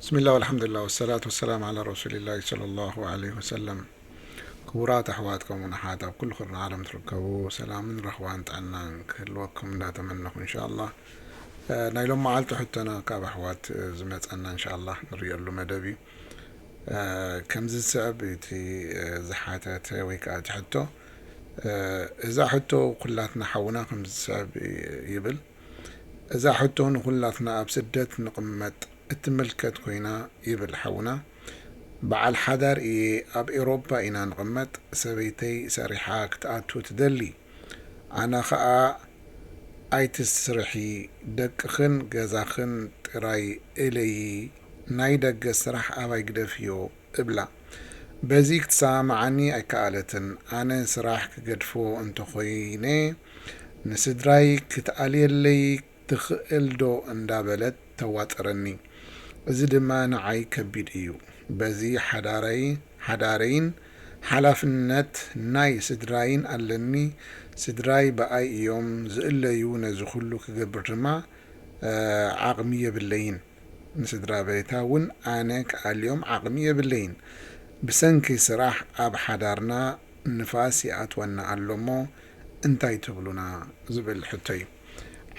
ብስሚላህ ወልሓምዱሊላህ ወሰላቱ ወሰላም ዓላ ረሱሊላህ ሰለላሁ ዓለይሂ ወሰለም። ክቡራት ኣሕዋት ከምኡን ኣሓት ኣብ ኩሉ ክርና ዓለም ትርከቡ፣ ሰላምን ረኽባን ጥዕናን ክህልወኩም እንዳተመነኹ፣ እንሻኣላህ፣ እ፣ ናይ ሎም መዓልቲ ሕቶና ካብ ኣሕዋት፣ እ፣ ዝመጸና፣ እንሻኣላህ፣ ንርእየሉ መደብ እዩ። እ፣ ከምዚ ዝስዕብ እቲ፣ እ፣ ዝሓተተ ወይ ከዓ እቲ ሕቶ፣ እ፣ እዛ ሕቶ ኩላትና ሓውና ከምዚ ዝስዕብ ይ-፣ ይብል። እዛ ሕቶ ንኹላትና ኣብ ስደት ንቕመጥ እትምልከት ኮይና ይብል ሓውና። በዓል ሓዳር እየ፣ ኣብ ኤውሮፓ ኢና ንቕመጥ፣ ሰበይተይ ሰሪሓ ክትኣቱ ትደሊ። ኣነ ኸኣ ኣይትስርሒ፣ ደቅኽን ገዛኽን ጥራይ እለዪ፣ ናይ ደገ ስራሕ ኣባይ ግደፍዮ እብላ። በዚ ክትሰማማዓኒ ኣይከኣለትን። ኣነ ስራሕ ክገድፎ እንተኾይነ ንስድራይ ክትኣልየለይ ትኽእል ዶ እንዳበለት ተዋጥረኒ። እዚ ድማ ንዓይ ከቢድ እዩ። በዚ ሓዳረይ-፣ ሓዳረይን ሓላፍነት ናይ ስድራይን ኣለኒ። ስድራይ ብኣይ እዮም ዝእለዩ። ነዚ ኩሉ ክገብር ድማ፣ እ፣ ዓቕሚ የብለይን። ንስድራ ቤታ እውን ኣነ ክኣልዮም ዓቕሚ የብለይን። ብሰንኪ ስራሕ ኣብ ሓዳርና ንፋስ ይኣትወና ኣሎ እሞ እንታይ ትብሉና? ዝብል ሕቶ እዩ።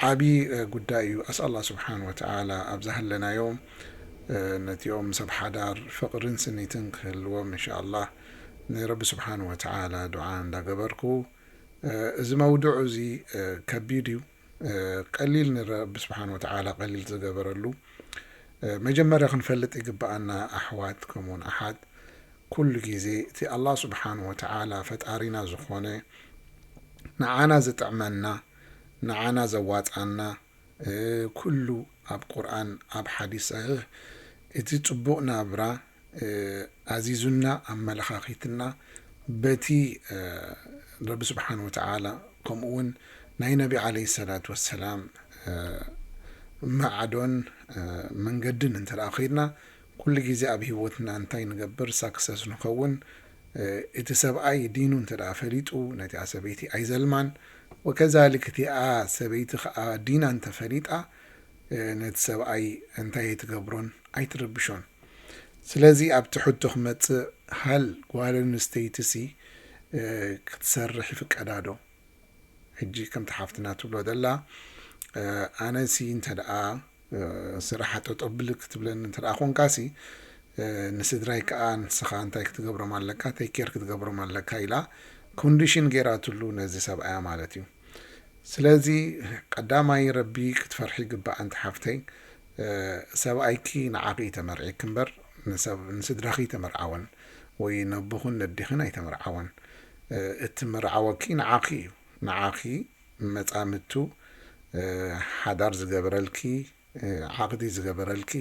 ዓቢ፣ እ፣ ጉዳይ እዩ። ኣስኣል ኣላህ ስብሓን ወተዓላ ኣብ ዝሃለናዮ፣ እ፣ ነቲኦም ሰብ ሓዳር ፍቕርን ስኒትን ክህልዎም፣ እንሻኣላህ፣ ንረቢ ስብሓን ወተዓላ ዱዓ እንዳገበርኩ፣ እ፣ እዚ መውዱዕ እዚ፣ እ፣ ከቢድ እዩ። እ፣ ቀሊል ንረቢ ስብሓን ወተዓላ ቀሊል ዝገበረሉ፣ እ፣ መጀመርያ ክንፈልጥ ይግብኣና ኣሕዋት፣ ከምኡውን ኣሓት፣ ኩሉ ግዜ እቲ ኣላህ ስብሓን ወተዓላ ፈጣሪና ዝኾነ፣ ንዓና ዝጥዕመና፣ ንዓና ዘዋጻና፣ እ፣ ኩሉ ኣብ ቁርኣን፣ ኣብ ሓዲስ ሰሒሕ እቲ ጽቡቕ ናብራ፣ እ፣ ኣዚዙና፣ ኣመለኻኺትና፣ በቲ፣ እ፣ ረቢ ስብሓን ወተዓላ፣ ከምኡ እውን ናይ ነቢ ዓለይሂ ሰላት ወሰላም፣ እ፣ ማዕዶን፣ እ፣ መንገድን እንተ ደኣ ኸይድና፣ ኩሉ ግዜ ኣብ ህይወትና እንታይ ንገብር፣ ሳክሰስ ንኸውን፣ እ፣ እቲ ሰብኣይ ዲኑ እንተ ደኣ ፈሊጡ፣ ነቲኣ ሰበይቲ ኣይዘልማን። ወከዛሊክ እቲኣ ሰበይቲ ኸኣ ዲና እንተ ፈሊጣ፣ እ፣ ነቲ ሰብኣይ እንታይ ኣይትገብሮን፣ ኣይትርብሾን። ስለዚ ኣብቲ ሕቶ ክመጽእ፣ ሃል ጓል ኣንስተይቲሲ፣ እ፣ ክትሰርሕ ይፍቀዳ ዶ? ሕጂ ከምቲ ሓፍትና ትብሎ ዘላ፣ እ፣ ኣነሲ እንተ ደኣ፣ እ፣ ስራሕ ጠጠው ብሊ ክትብለኒ እንተ ደኣ ኾንካሲ፣ እ፣ ንስድራይ ከኣ ንስኻ እንታይ ክትገብሮም ኣለካ፣ ቴክ ኬር ክትገብሮም ኣለካ ኢላ ኮንዲሽን ገይራትሉ ነዚ ሰብኣያ ማለት እዩ። ስለዚ ቀዳማይ ረቢ ክትፈርሒ ይግባእ ኣንቲ ሓፍተይ። እ፣ ሰብኣይኪ ንዓኺ እዩ ተመርዒኪ እምበር ንሰብ-፣ ንስድራኺ ኣይተመርዓወን ወይ ነቦኽን ነዴኽን ኣይተመርዓወን። እ፣ እቲ መርዓወኪ ንዓኺ እዩ። ንዓኺ መጻምድቱ፣ እ፣ ሓዳር ዝገበረልኪ፣ እ፣ ዓቕዲ ዝገበረልኪ፣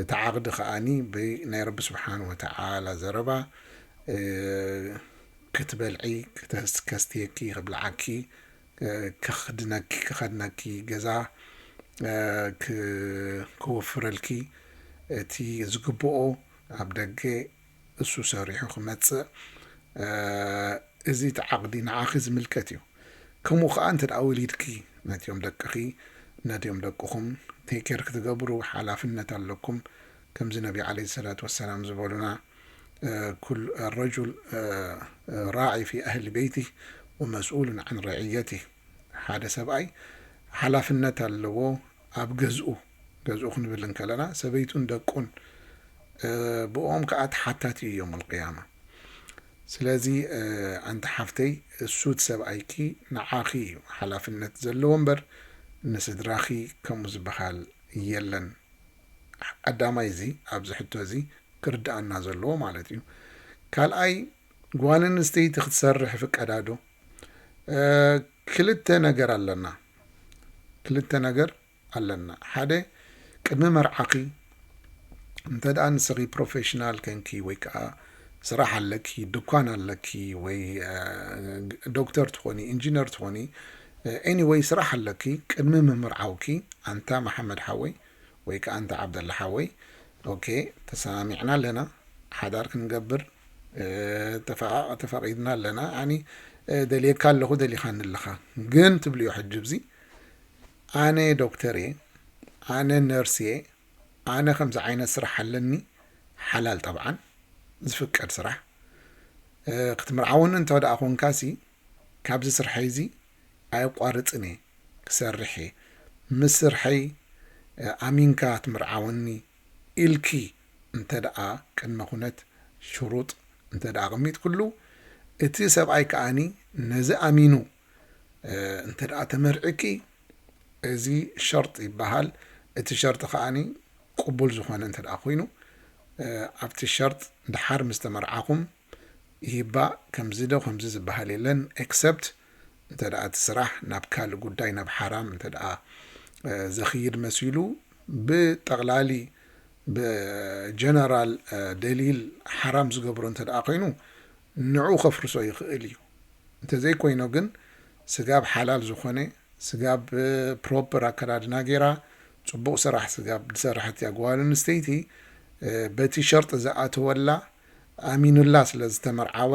እቲ ዓቕዲ ከኣኒ ብናይ ረቢ ስብሓን ወተዓላ ዘረባ፣ እ፣ ክትበልዒ፣ ክተስ-፣ ከስትየኪ፣ ክብልዓኪ፣ እ፣ ክኽድነኪ፣ ክኸድነኪ፣ ገዛ፣ እ፣ ክ-፣ ክወፍረልኪ፣ እቲ ዝግብኦ ኣብ ደገ እሱ ሰሪሑ ክመጽእ፣ እ፣ እዚ እቲ ዓቕዲ ንዓኺ ዝምልከት እዩ። ከምኡ ከኣ እንተ ደኣ ወሊድኪ፣ ነቲኦም ደቅኺ፣ ነቲኦም ደቅኹም ቴክ ኬር ክትገብሩ ሓላፍነት ኣለኩም። ከምዚ ነቢ ዓለይሂ ሰላቱ ወሰላም ዝበሉና፣ እ፣ ኩል-፣ ረጁል፣ እ፣ ራዒ ፊ ኣህሊ በይቲህ ወመስኡሉን ዓን ረዕየቲህ። ሓደ ሰብኣይ ሓላፍነት ኣለዎ ኣብ ገዝኡ፣ ገዝኡ ክንብል እንከለና ሰበይቱን ደቁን፣ እ፣ ብኦም ከኣ ተሓታቲ እዩ የውመል ቅያማ። ስለዚ፣ እ፣ ኣንቲ ሓፍተይ፣ እሱ እቲ ሰብኣይኪ ንዓኺ እዩ ሓላፍነት ዘለዎ እምበር ንስድራኺ ከምኡ ዝበሃል የለን። ቀዳማይ እዚ ኣብዚ ሕቶ እዚ ክርድኣና ዘለዎ ማለት እዩ። ካልኣይ፣ ጓል ኣንስተይቲ ክትሰርሕ ይፍቀዳ ዶ? እ፣ ክልተ ነገር ኣለና። ክልተ ነገር ኣለና። ሓደ፣ ቅድሚ መርዓኺ እንተ ደኣ ንስኺ ፕሮፌሽናል ከንኪ ወይ ከኣ ስራሕ ኣለኪ፣ ድኳን ኣለኪ ወይ፣ እ፣ ዶክተር ትኾኒ፣ ኢንጂነር ትኾኒ፣ እ፣ ኤኒወይ ስራሕ ኣለኪ፣ ቅድሚ ምምርዓውኪ ኣንታ መሓመድ ሓወይ ወይ ከኣ ኣንታ ዓብደላ ሓወይ፣ ኦኬ፣ ተሰማሚዕና ኣለና፣ ሓዳር ክንገብር፣ እ፣ ተፋ-፣ ተፋቒድና ኣለና። ኣኒ፣ እ፣ ደልየካ ኣለኹ፣ ደሊኻኒ ኣለኻ። ግን ትብልዮ ሕጂ፣ ኣብዚ ኣነ ዶክተር እየ፣ ኣነ ነርስ እየ፣ ኣነ ከምዚ ዓይነት ስራሕ ኣለኒ፣ ሓላል ጠብዓን ዝፍቀድ ስራሕ። እ፣ ክትምርዓወኒ እንተ ደኣ ኾንካሲ፣ ካብዚ ስርሐይ እዚ ኣየቋርጽን እየ፣ ክሰርሕ እየ። ምስ ስርሐይ፣ እ፣ ኣሚንካ ትምርዓወኒ ኢልኪ እንተ ደኣ ቅድመ ኩነት ሽሩጥ እንተ ደኣ ኣቐሚጥክሉ፣ እቲ ሰብኣይ ከኣኒ ነዚ ኣሚኑ፣ እ፣ እንተ ደኣ ተመርዕኪ፣ እዚ ሸርጥ ይበሃል። እቲ ሸርጥ ከኣኒ ቅቡል ዝኾነ እንተ ደኣ ኮይኑ፣ እ፣ ኣብቲ ሸርጥ ድሓር ምስ ተመርዓኹም፣ ይህባ ከምዚ ዶ ከምዚ ዝበሃል የለን፣ ኤክሰፕት እንተ ደኣ እቲ ስራሕ ናብ ካልእ ጉዳይ፣ ናብ ሓራም እንተ ደኣ፣ እ፣ ዘኽይድ መሲሉ፣ ብጠቕላሊ፣ ብጀነራል፣ እ፣ ደሊል ሓራም ዝገብሮ እንተ ደኣ ኮይኑ፣ ንዑ ከፍርሶ ይኽእል እዩ። እንተዘይኮይኑ ግን፣ ስጋብ ሓላል ዝኾነ፣ ስጋብ ፕሮፐር ኣከዳድና ገይራ፣ ጽቡቕ ስራሕ ስጋብ ዝሰርሐት እያ ጓል ኣንስተይቲ፣ እ፣ በቲ ሸርጢ ዝኣተወላ ኣሚኑላ ስለ ዝተመርዓወ፣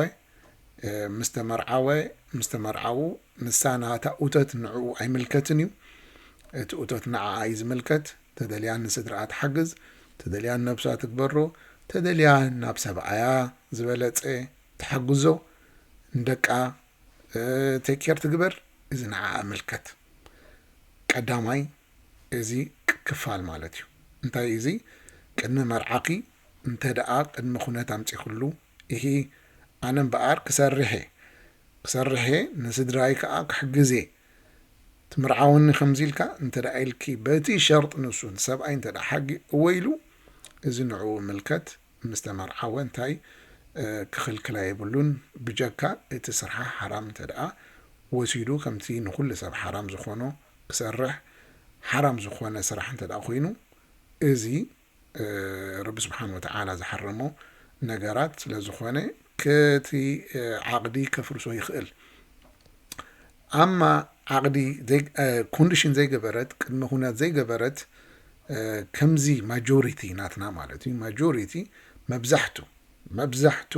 እ፣ ምስ ተመርዓወ፣ ምስ ተመርዓዉ፣ ንሳ ናታ እቶት ንዕኡ ኣይምልከትን እዩ። እቲ እቶት ንዓኣ እዩ ዝምልከት። ተደልያ ንስድራኣ ትሓግዝ፣ ተደልያ ንነብሳ ትግበሮ፣ ተደልያ ናብ ሰብኣያ ዝበለጸ ትሓግዞ፣ ንደቃ፣ እ፣ ቴክ ኬር ትግበር፣ እዚ ንዓኣ ምልከት። ቀዳማይ እዚ ክ-፣ ክፋል ማለት እዩ። እንታይ እዚ? ቅድሚ መርዓኺ እንተ ደኣ ቅድመ ኩነት ኣምጺእክሉ፣ ኢሂ፣ ኣነ እምበኣር ክሰርሕ እየ፣ ክሰርሕ እየ፣ ንስድራይ ከኣ ክሕግዝ እየ፣ ትምርዓወኒ ከምዚ ኢልካ እንተ ደኣ ኢልኪ፣ በቲ ሸርጥ ንሱ ንሰብኣይ እንተ ደኣ ሓጊ እወ ኢሉ፣ እዚ ንዕኡ ምልከት። ምስ ተመርዓወ እንታይ፣ እ፣ ክኽልክላ የብሉን፣ ብጀካ እቲ ስርሓ ሓራም እንተ ደኣ ወሲዱ፣ ከምቲ ንኹሉ ሰብ ሓራም ዝኾኖ ክሰርሕ፣ ሓራም ዝኾነ ስራሕ እንተ ደኣ ኮይኑ፣ እዚ፣ እ፣ ረቢ ስብሓን ወተዓላ ዝሓረሞ ነገራት ስለ ዝኾነ፣ ከቲ፣ እ፣ ዓቕዲ ከፍርሶ ይኽእል። ኣማ ዓቕዲ ዘይ-፣ እ፣ ኮንዲሽን ዘይገበረት፣ ቅድመ ኩነት ዘይገበረት፣ እ፣ ከምዚ ማጆሪቲ ናትና ማለት እዩ። ማጆሪቲ፣ መብዛሕቱ፣ መብዛሕቱ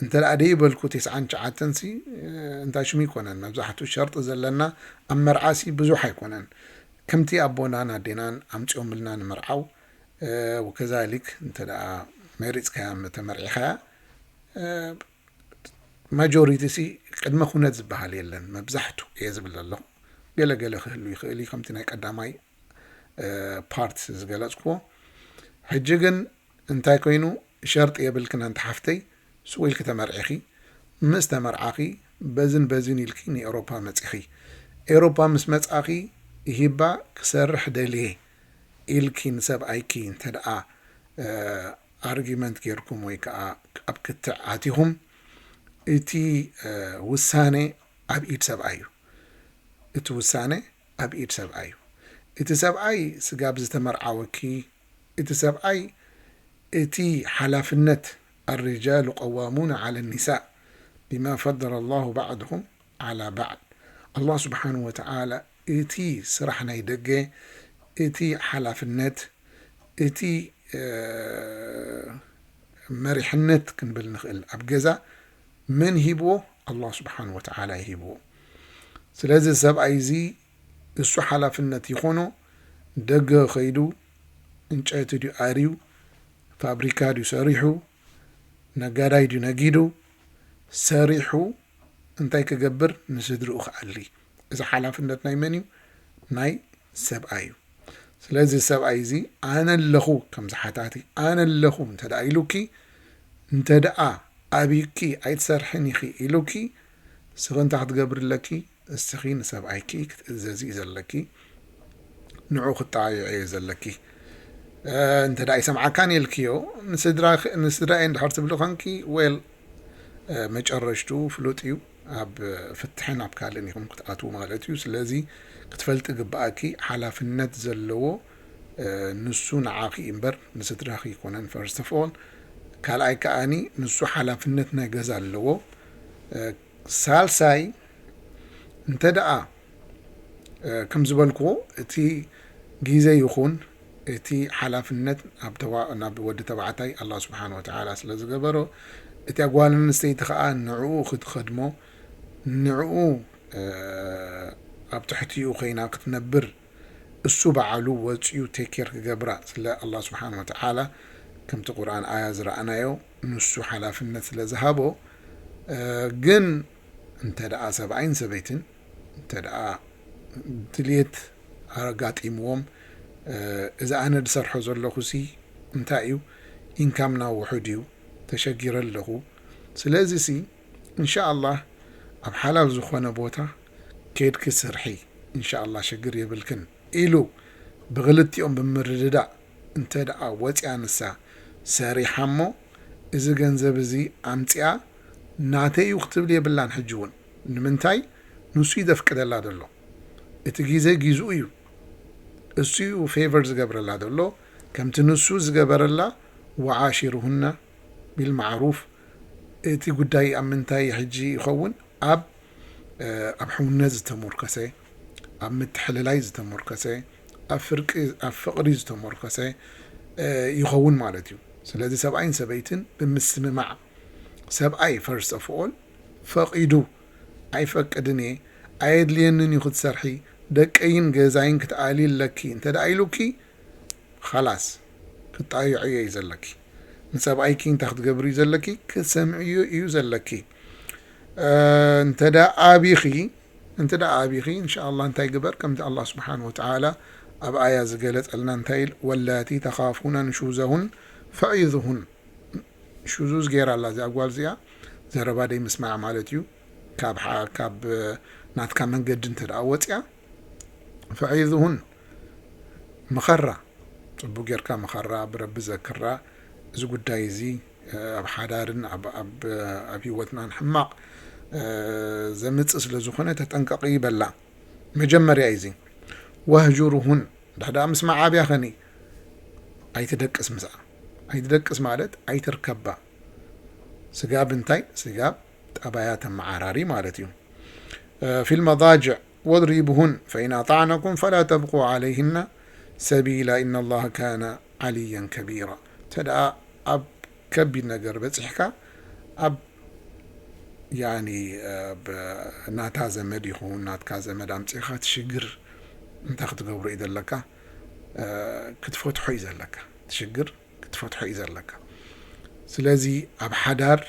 እንተ ደኣ ደይበልኩ ተስዓን ትሽዓተን ሲ፣ እ፣ እንታይ ሽሙ ይኮነን። መብዛሕቱ ሸርጢ ዘለና ኣብ መርዓ ሲ ብዙሕ ኣይኮነን። ከምቲ ኣቦናን ኣዴናን ኣምጺኦምልና ንምርዓው፣ እ፣ ወከዛሊክ እንተ ደኣ መሪጽካያ ተመርዒኻያ፣ እ፣ ማጆሪቲ ሲ ቅድመ ኩነት ዝበሃል የለን፣ መብዛሕቱ እየ ዝብል ዘለኹ። ገለ ገለ ክህሉ ይኽእል እዩ፣ ከምቲ ናይ ቀዳማይ፣ እ፣ ፓርት ዝገለጽክዎ። ሕጂ ግን እንታይ ኮይኑ፣ ሸርጢ የብልክን ኣንቲ ሓፍተይ፣ ስቕ ኢልኪ ተመርዒኺ፣ ምስ ተመርዓኺ፣ በዝን በዝን ኢልኪ ንኤውሮፓ መጺኺ። ኤውሮፓ ምስ መጻኺ፣ ይሂባ ክሰርሕ ደልየ ኢልኪ ንሰብኣይኪ እንተ ደኣ፣ እ፣ ኣርጊመንት ጌርኩም ወይ ከኣ ኣብ ክትዕ ኣቲኹም፣ እቲ፣ እ፣ ውሳነ ኣብ ኢድ ሰብኣይ እዩ። እቲ ውሳነ ኣብ ኢድ ሰብኣይ እዩ። እቲ ሰብኣይ ስጋብ ዝተመርዓወኪ፣ እቲ ሰብኣይ እቲ ሓላፍነት፣ الرجال قوامون على النساء بما فضل الله بعضهم على بعض። ኣላህ ስብሓን ወተዓላ እቲ ስራሕ ናይ ደገ፣ እቲ ሓላፍነት፣ እቲ፣ እ፣ መሪሕነት ክንብል ንኽእል ኣብ ገዛ መን ሂብዎ? ኣላህ ስብሓን ወተዓላ ይሂብዎ። ስለዚ ሰብኣይ እዚ እሱ ሓላፍነት ይኾኖ፣ ደገ ኸይዱ፣ ዕንጨይቲ ድዩ ኣርዩ፣ ፋብሪካ ድዩ ሰሪሑ፣ ነጋዳይ ድዩ ነጊዱ፣ ሰሪሑ እንታይ ክገብር? ንስድርኡ ክኣሊ። እዚ ሓላፍነት ናይ መን እዩ? ናይ ሰብኣይ እዩ። ስለዚ ሰብኣይ እዚ ኣነ ኣለኹ፣ ከምዚ ሓታቲ ኣነ ኣለኹ እንተ ደኣ ኢሉኪ፣ እንተ ደኣ ኣብዩኪ ኣይትሰርሕን ኢኺ ኢሉኪ፣ እስኺ እንታይ ክትገብሪ ኣለኪ? እስኺ ንሰብኣይኪ ክትእዘዚ እዩ ዘለኪ፣ ንዑ ክጠዓይዖ እዩ ዘለኪ። እ፣ እንተ ደኣ ኣይሰምዓካን ኢልክዮ፣ ንስድራ-፣ ንስድራይ እንድሕር ትብሊ ኾንኪ፣ ዌል፣ እ፣ መጨረሽትኡ ፍሉጥ እዩ። ኣብ ፍትሕን ኣብ ካልእን ኢኹም ክትኣትዉ ማለት እዩ። ስለዚ ክትፈልጢ ግብኣኪ፣ ሓላፍነት ዘለዎ፣ እ፣ ንሱ ንዓኺ እምበር ንስድራኺ ኣይኮነን፣ ፈርስት ኦፍ ኦል። ካልኣይ ከኣኒ ንሱ ሓላፍነት ናይ ገዛ ኣለዎ። እ፣ ሳልሳይ እንተ ደኣ፣ እ፣ ከም ዝበልክዎ፣ እቲ ግዜ ይኹን እቲ ሓላፍነት ኣብ ተባ-፣ ናብ ወዲ ተባዕታይ ኣላህ ስብሓን ወተዓላ ስለ ዝገበሮ፣ እቲኣ ጓል ኣንስተይቲ ኸኣ ንዕኡ ክትኸድሞ፣ ንዕኡ፣ እ፣ ኣብ ትሕቲኡ ኸይና ክትነብር፣ እሱ በዓሉ ወፂኡ ቴክ ኬር ክገብራ ስለ ኣላህ ስብሓን ወተዓላ ከምቲ ቁርኣን ኣያ ዝረኣናዮ ንሱ ሓላፍነት ስለ ዝሃቦ ግን እንተ ደኣ ሰብኣይን ሰበይትን እንተ ደኣ ድልየት ኣጋጢምዎም እዚ ኣነ ዝሰርሖ ዘለኹ ሲ እንታይ እዩ ኢንካምና ውሑድ እዩ ተሸጊረ ኣለኹ ስለዚ ሲ እንሻ ኣላህ ኣብ ሓላል ዝኾነ ቦታ ኬድኪ ስርሒ እንሻ ኣላህ ሽግር የብልክን ኢሉ ብኽልቲኦም ብምርድዳእ እንተ ደኣ ወፂኣ ንሳ ሰሪሓ እሞ እዚ ገንዘብ እዚ ኣምፂኣ ናተይ እዩ ክትብል የብላን ሕጂ እውን ንምንታይ ንሱ እዩ ዘፍቅደላ ዘሎ እቲ ግዜ ጊዝኡ እዩ እሱ እዩ ፌቨር ዝገብረላ ዘሎ ከምቲ ንሱ ዝገበረላ ወዓሽርሁና ቢልማዕሩፍ እቲ ጉዳይ ኣብ ምንታይ ሕጂ ይኸውን ኣብ ኣብ ሕውነት ዝተሞርከሰ ኣብ ምትሕልላይ ዝተሞርከሰ ኣብ ፍርቂ ኣብ ፍቕሪ ዝተሞርከሰ ይኸውን ማለት እዩ ስለዚ ሰብኣይን ሰበይትን ብምስምማዕ ሰብኣይ ፈርስት ኦፍ ኦል ፈቒዱ ኣይፈቅድን እየ ኣየድልየንን እዩ ክትሰርሒ ደቀይን ገዛይን ክትኣሊ ኣለኪ እንተ ደኣ ኢሉኪ ኻላስ ክጣይዖ እዩ ዘለኪ ንሰብኣይኪ እንታይ ክትገብሪ እዩ ዘለኪ ክሰምዕዮ እዩ ዘለኪ እንተ ደኣ ኣቢኺ እንተ ደኣ ኣቢኺ እንሻ ኣላ እንታይ ግበር ከምቲ ኣላ ስብሓን ወተዓላ ኣብ ኣያ ዝገለጸልና እንታይ ኢል ወላቲ ተኻፉና ንሹዘሁን ፈዒዙሁን ሹዙዝ ገይራ ኣላ እዚኣ ጓል እዚኣ ዘረባ ደይ ምስማዕ ማለት እዩ ካብ ካብ ናትካ መንገዲ እንተ ደኣ ወፅያ ፈዒዙሁን ምኸራ ፅቡቅ ጌርካ ምኸራ ብረቢ ዘክራ እዚ ጉዳይ እዚ ኣብ ሓዳርን ኣብ ህይወትናን ሕማቕ ዘምፅእ ስለ ዝኾነ ተጠንቀቂ ይበላ መጀመርያ እዚ ወህጁሩሁን ድሕዳ ምስማዕ ኣብያ ኸኒ ኣይትደቅስ ምስኣ ኣይትደቅስ ማለት ኣይትርከባ ስጋብ እንታይ ስጋብ ጠባያ ተመዓራሪ ማለት እዩ في المضاجع واضربوهن فإن أطعنكم فلا تبغوا عليهن سبيلا إن الله كان عليا كبيرا ተደኣ ኣብ ከቢድ ነገር በፂሕካ ኣብ ያኒ ናታ ዘመድ ይኹን ናትካ ዘመድ ኣምፂኻ ትሽግር እንታይ ክትገብሮ እዩ ዘለካ ክትፈትሖ እዩ ዘለካ ትሽግር ክትፈትሖ እዩ ዘለካ ስለዚ ኣብ ሓዳር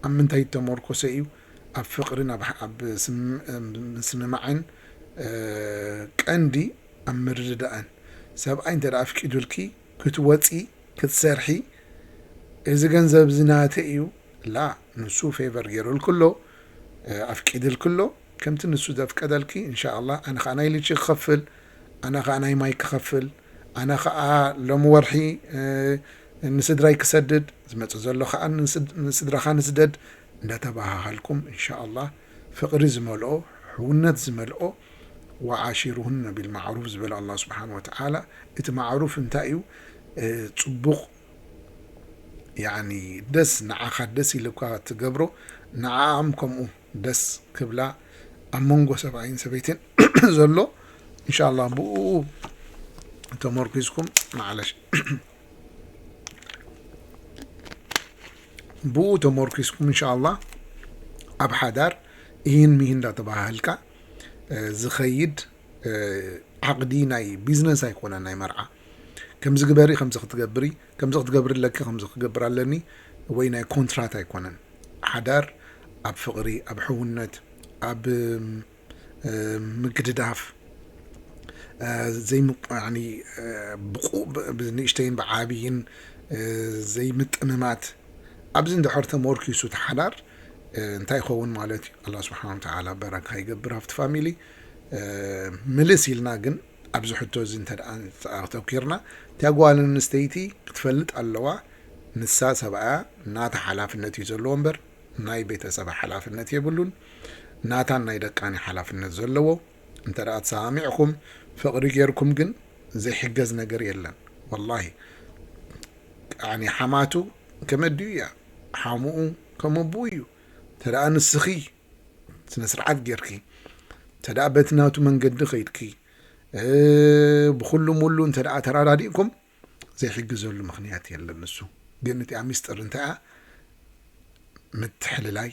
ኣብ ምንታይ ተመርኮሰ እዩ ኣብ ፍቅርን ኣብ ምስምማዕን ቀንዲ ኣብ ምርድዳእን ሰብኣይ እንተ ኣፍቂዱልኪ ክትወፂ ክትሰርሒ እዚ ገንዘብ ዝናተ እዩ ላ ንሱ ፌቨር ገይሩልክሎ ኣፍቂድልክሎ ከምቲ ንሱ ዘፍቀደልኪ እንሻ ኣላ ኣነ ከዓ ናይ ልቺ ክኸፍል ኣነ ከዓ ናይ ማይ ክኸፍል ኣነ ከዓ ሎም ወርሒ ንስድራይ ክሰድድ ዝመፅእ ዘሎ ከዓ ንስድራኻ ንስደድ እንዳተባሃሃልኩም እንሻ ኣላ ፍቕሪ ዝመልኦ ሕውነት ዝመልኦ ወዓሺሩሁነ ቢልማዕሩፍ ዝበለ ኣላ ስብሓን ወተዓላ እቲ ማዕሩፍ እንታይ እዩ ፅቡቕ ያኒ ደስ ንዓኻ ደስ ኢልካ ትገብሮ ንዓኣም ከምኡ ደስ ክብላ ኣብ መንጎ ሰብኣይን ሰበይትን ዘሎ እንሻላ ብኡ ተመርኪዝኩም ማዕለሽ ብኡ ተመርኪዝኩም እንሻላ ኣብ ሓዳር ይህን ሚህን እንዳተባሃልካ ዝኸይድ ዓቕዲ ናይ ቢዝነስ ኣይኮነን ናይ መርዓ ከምዚ ግበሪ ከምዚ ክትገብሪ ከምዚ ክትገብሪ ኣለኪ ከምዚ ክገብር ኣለኒ ወይ ናይ ኮንትራት ኣይኮነን ሓዳር ኣብ ፍቕሪ ኣብ ሕውነት ኣብ ምግድዳፍ ዘይምቁ ብቁ ብንእሽተይን ብዓብይን ዘይምጥምማት ኣብዚ እንድሕር ተመርኪሱ እቲ ሓዳር እንታይ ይኸውን ማለት እዩ ኣላ ስብሓን ተዓላ በረካ ይገብር ኣብቲ ፋሚሊ ምልስ ኢልና ግን ኣብዚ ሕቶ እዚ እንተ ተተኪርና እቲያ ጓል ኣንስተይቲ ክትፈልጥ ኣለዋ ንሳ ሰብኣያ ናታ ሓላፍነት እዩ ዘለዎ እምበር ናይ ቤተሰብ ሓላፍነት የብሉን ናታን ናይ ደቃኒ ሓላፍነት ዘለዎ እንተ ተሰማሚዕኩም ፍቕሪ ጌርኩም ግን ዘይሕገዝ ነገር የለን ወላሂ ኣኒ ሓማቱ ከመድዩ እያ ሓሙኡ ከመብኡ እዩ ተደኣ ንስኺ ስነ ስርዓት ጌርኪ ተደኣ በቲ ናቱ መንገዲ ኸይድኪ ብኩሉ ሙሉ እንተ ተራዳዲእኩም ዘይሕግዘሉ ምኽንያት የለን ንሱ ግን እቲኣ ሚስጥር እንታይ እያ ምትሕልላይ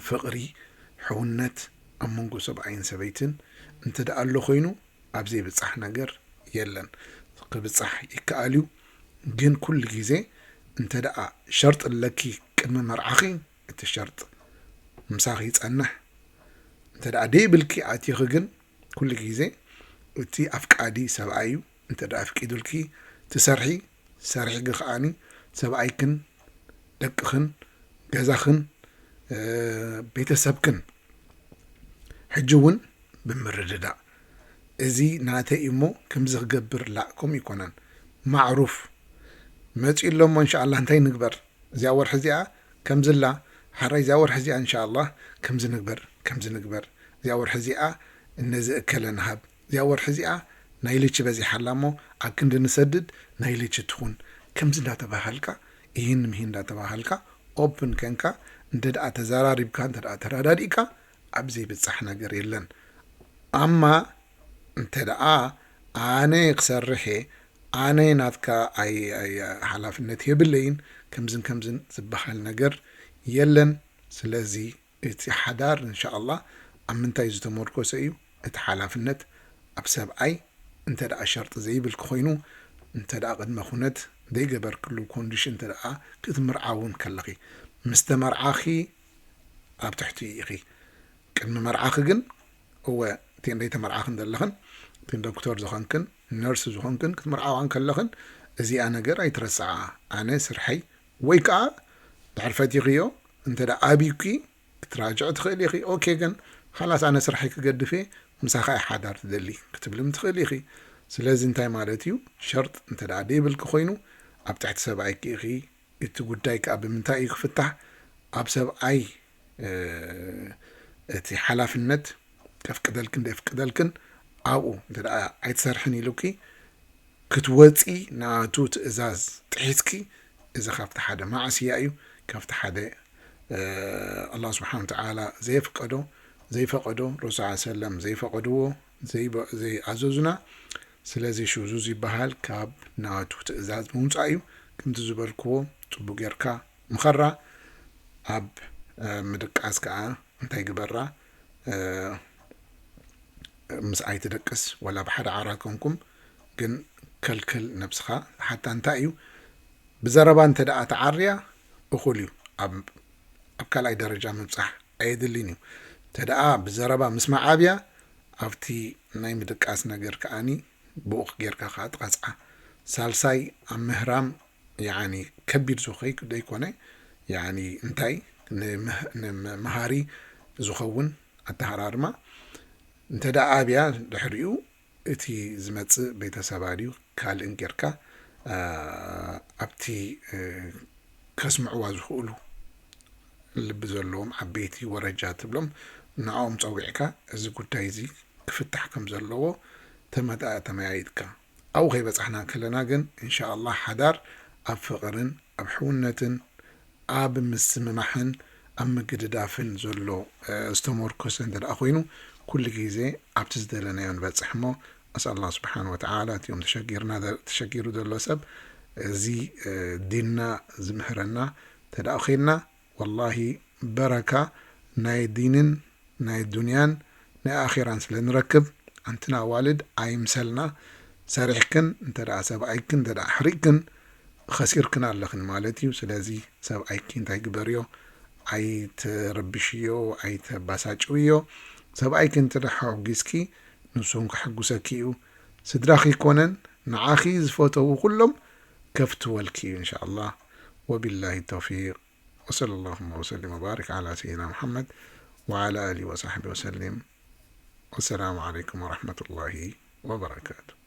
ፍቕሪ ሕውነት ኣብ መንጎ ሰብኣይን ሰበይትን እንተ ደኣ ኣሎ ኮይኑ ኣብ ዘይብጻሕ ነገር የለን። ክብጻሕ ይከኣል እዩ፣ ግን ኩሉ ግዜ እንተ ደኣ ሸርጢ ኣለኪ ቅድሚ መርዓኺ፣ እቲ ሸርጢ ምሳኺ ይጸንሕ። እንተ ደኣ ደይብልኪ ኣቲኺ ግን ኩሉ ግዜ እቲ ኣፍቃዲ ሰብኣይ እዩ። እንተ ደኣ ኣፍቂዱልኪ ትሰርሒ፣ ሰርሒጊ ከኣኒ ሰብኣይክን ደቅኽን ገዛኽን፣ እ፣ ቤተሰብክን። ሕጂ እውን ብምርድዳእ፣ እዚ ናተይ እሞ ከምዚ ክገብር ላእ፣ ከምኡ ይኮነን። ማዕሩፍ መጺኡ ኣሎ እሞ እንሻኣላህ እንታይ ንግበር? እዚኣ ወርሒ እዚኣ ከምዚ ኣላ፣ ሓራይ እዚኣ ወርሒ እዚኣ እንሻኣላህ ከምዚ ንግበር፣ ከምዚ ንግበር፣ እዚኣ ወርሒ እዚኣ ነዚ እከለ ንሃብ፣ እዚኣ ወርሒ እዚኣ ናይ ልቺ በዚሓ ኣላ እሞ ኣብ ክንዲ ንሰድድ ናይ ልቺ ትኹን፣ ከምዚ እንዳተባሃልካ፣ ይህን ምሂን እንዳተባሃልካ፣ ኦፕን ከንካ እንተ ደኣ ተዘራሪብካ፣ እንተ ደኣ ተረዳዲእካ፣ ኣብ ዘይብጻሕ ነገር የለን። ኣማ እንተ ደኣ ኣነ ክሰርሕ እየ፣ ኣነ ናትካ ኣይ-፣ ኣይ-፣ ሓላፍነት የብለይን፣ ከምዝን ከምዝን ዝበሃል ነገር የለን። ስለዚ እቲ ሓዳር እንሻኣላህ ኣብ ምንታይ ዝተመርኮሰ እዩ? እቲ ሓላፍነት ኣብ ሰብኣይ እንተ ደኣ ሸርጢ ዘይብልኪ ኮይኑ፣ እንተ ደኣ ቅድመ ኩነት ዘይገበርክሉ ኮንዲሽን እንተ ደኣ ክትምርዓዊ እውን ከለኺ፣ ምስ ተመርዓኺ ኣብ ትሕቲ ኢኺ። ቅድሚ መርዓኺ ግን፣ እወ፣ እተን ዘይተመርዓኺ እንተለኽን፣ እተን ዶክተር ዝኾንክን፣ ነርስ ዝኾንክን ክትምርዓዋ እንከለኽን፣ እዚኣ ነገር ኣይትረስዓ። ኣነ ስርሐይ፣ ወይ ከኣ ድሕሪ ፈቲኽዮ እንተ ደኣ ኣቢዩኪ፣ ክትራጅዒ ትኽእሊ ኢኺ። ኦኬ፣ ግን ኻላስ ኣነ ስርሐይ ክገድፍ እየ፣ ምሳኻ እየ ሓዳር ዝደሊ ክትብልም ትኽእሊ ኢኺ። ስለዚ እንታይ ማለት እዩ? ሸርጥ እንተ ደኣ ደይብልኪ ኮይኑ፣ ኣብ ትሕቲ ሰብኣይኪ ኢኺ። እቲ ጉዳይ ከኣ ብምንታይ እዩ ክፍታሕ? ኣብ ሰብኣይ፣ እ፣ እቲ ሓላፍነት ከፍቅደልክን ደየፍቅደልክን ኣብኡ እንተ ደኣ ኣይትሰርሕን ኢሉኪ ክትወጺ ናቱ ትእዛዝ ጥሒስኪ፣ እዚ ካብቲ ሓደ ማዕስያ እዩ፣ ካብቲ ሓደ፣ እ፣ ኣላህ ስብሓነ ወተዓላ ዘየፍቀዶ፣ ዘይፈቐዶ፣ ረሱል ሰለላሁ ዐለይሂ ወሰለም ዘይፈቐድዎ፣ ዘይበ-፣ ዘይኣዘዙና። ስለዚ ሽዙዝ ይበሃል፣ ካብ ናቱ ትእዛዝ ምውጻእ እዩ። ከምቲ ዝበልክዎ ጽቡቕ ጌርካ ምኸራ፣ ኣብ፣ እ፣ ምድቃስ ከኣ እንታይ ግበራ፣ እ፣ ምስ ኣይትደቅስ፣ ወላ ብሓደ ዓራት ኮንኩም፣ ግን ከልክል ነብስኻ። ሓታ እንታይ እዩ፣ ብዘረባ እንተ ደኣ ተዓርያ እኹል እዩ፣ ኣብ፣ ኣብ ካልኣይ ደረጃ ምብጻሕ ኣየድልን እዩ። እንተ ደኣ ብዘረባ ምስማዕ ኣብያ፣ ኣብቲ ናይ ምድቃስ ነገር ከኣኒ ብኡኽ ጌርካ ከኣ ትቐጽዓ። ሳልሳይ፣ ኣብ ምህራም፣ ያኒ፣ ከቢድ ዝኾይ ደይኮነ፣ ያኒ፣ እንታይ፣ ንምህ-፣ ንመሃሪ ዝኸውን ኣተሃራርማ እንተ ደኣ ኣብያ፣ ድሕሪኡ እቲ ዝመጽእ ቤተሰባ ድዩ ካልእን ጌርካ፣ እ፣ ኣብቲ፣ እ፣ ከስምዕዋ ዝኽእሉ ልቢ ዘለዎም ዓበይቲ ወረጃ ትብሎም፣ ንዕኦም ጸዊዕካ እዚ ጉዳይ እዚ ክፍታሕ ከም ዘለዎ ተመጣ-፣ ተመያይጥካ። ኣብኡ ከይበጻሕና ከለና ግን፣ እንሻኣላህ፣ ሓዳር ኣብ ፍቕርን ኣብ ሕውነትን ኣብ ምስምማሕን ኣብ ምግድዳፍን ዘሎ፣ እ፣ ዝተመርኮሰ እንተ ደኣ ኮይኑ፣ ኩሉ ግዜ ኣብቲ ዝደለናዮ ንበጽሕ እሞ፣ ኣስኣል ኣላህ ስብሓነ ወተዓላ እቲኦም ተሸጊርና ዘ-፣ ተሸጊሩ ዘሎ ሰብ፣ እዚ፣ እ፣ ዲንና ዝምህረና እንተ ደኣ ኾይንና፣ ወላሂ በረካ ናይ ዲንን ናይ ዱንያን ናይ ኣኼራን ስለ ንረክብ፣ ኣንትና ኣዋልድ ኣይምሰልና። ሰሪሕክን እንተ ደኣ ሰብኣይክን እንተ ደኣ ኣሕሪቅክን፣ ኸሲርክን ኣለኽን ማለት እዩ። ስለዚ ሰብኣይኪ እንታይ ግበርዮ፣ ኣይትረብሽዮ፣ ኣይተባሳጭውዮ። ሰብኣይኪ እንተ ደኣ ሓጒስኪ፣ ንሱ እውን ከሐጉሰኪ እዩ። ስድራኺ ኣይኮነን፣ ንዓኺ ዝፈተዉ ኩሎም ከፍትወልኪ እዩ፣ እንሻኣላህ። ወቢላሂ ተውፊቅ። وصلى اللهم وسلم وبارك على سيدنا محمد وعلى آله وصحبه وسلم. والسلام عليكم ورحمة الله وبركاته.